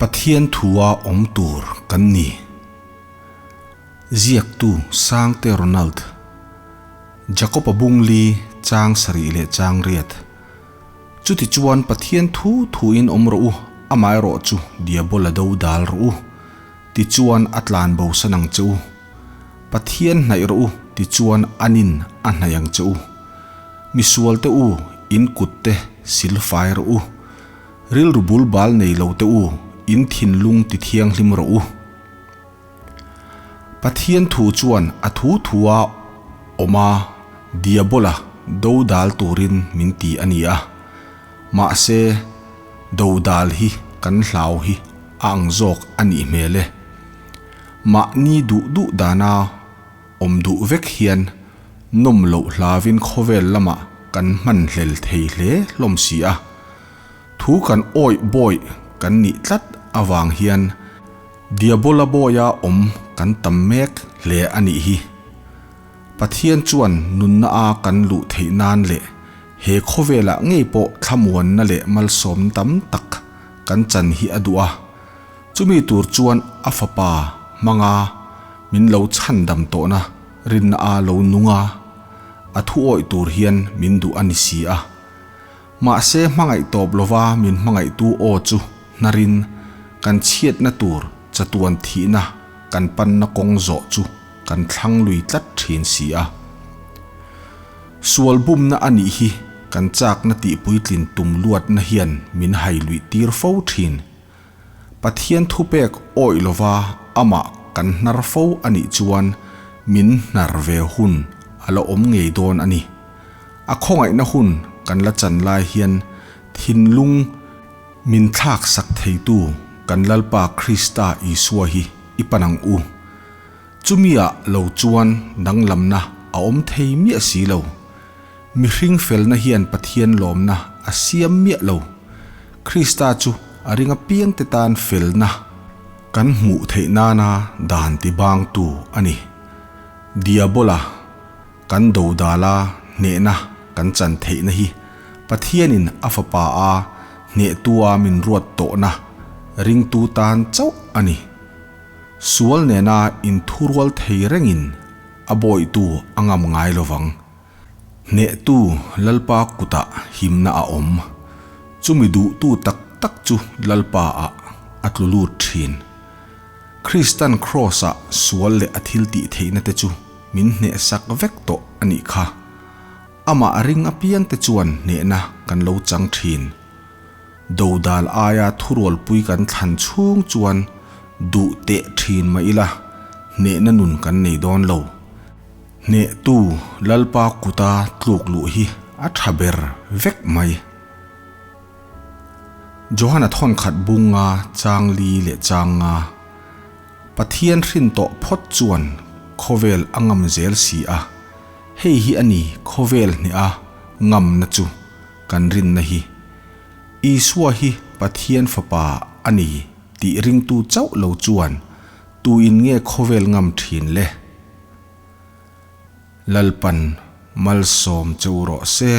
Pathian thua awm tur kan ni. Ziaktu Sangte Ronald, Jakob-a bungli chang sarih leh chang riat. Chutichuan Pathian thu thuin awm rawh u, amaherawh chu Diabola do dal rawh u, tichuan a tlan bosan ang che u. Pathian hnaih rawh u, tichuan anin a hnaih ang che u. Misualte u, in kutte sil fai rawh u. Rilru bul bal nei lo te u, in thinlung ti thianghlim rawh u. Pathian thu chuan a thu thua awm a, Diabola do dal turin min ti a ni a. Mahse, do dal hi kan hlau hi a ang zawk a nih hmel e. Mahni duh duh dana awm duh vek hian nawm loh hlavin khawvel lamah kan hman hlel thei hle hlawm si a. Thu kan awih bawih kan nih tlat avang hian Diabola bawia awm kan tam mek hle a nih hi. Pathian chuan nunna a kan luh theih nan leh he khawvelah ngei pawh thlamuanna leh malsawmna tam tak kan chan hi a duh a. Chumi tur chuan a fapa hmanga min lo chhandam tawhna rinna a lo nung a, a thu awih tur hian min duh a ni si a. Mahse hmangaih tawp lova min hmangaihtu aw chu hnarin kan chhiatna tur chatuan thihna kan panna kawng zawh chu kan thlang lui tlat thin si a. Sual bumna a nih hi kan chakna tihpuitlin tum luatna hian min hai luih tir fo thin. Pathian thupek awih lova amah kan hnar fo a nih chuan min hnar ve hun a la awm ngei dawn a ni. A khawngaihna hun kan la chan lai hian thinlung min thlak sak theitu kan Lalpa Krista Isua hi i pan ang u. Chumia lo chuan danglamna a awm thei miah si lo. Mihring felna hian Pathian lawmna a siam miah lo. Krista chu a ring apiangte tan felna kan hmuh theih nana dan tibangtu a ni. Diabola kan dodala hnehna kan chan theihna hi Pathianin a Fapa a hnehtua min ruat tawhna ringtu tan chauh a ni. Sual nena inthurual thei rengin a bawitu a ngam ngai lovang. Hnehtu Lalpa kutah himna a awm. Chumi duhtu tak tak chu Lalpa ah a tlu lut thin. Kristan Kraws ah sual leh a thil tih theihna te chu min hnehsak vek tawh a nih kha. Amah ring apiang te chuan hnehna kan lo chang thin. Dodal aia thurualpui kan thlan chhung chuan duh teh thin mah ila hnehna nun kan nei dawn lo. Hnehtu Lalpa kuta tluk luh hi a tha ber vek mai. Johana thawnkhat bunga chang li leh chang nga Pathian hrin tawh phawt chuan khawvel a ngam zel si a, hei hi a ni khawvel hneha ngamna chu kan rinna hi. Isua hi Pathian fapa a ni tih ringtu chauh lo chuan Tuin nge khawvel ngam thin le? Lalpan malsawm che u rawh se.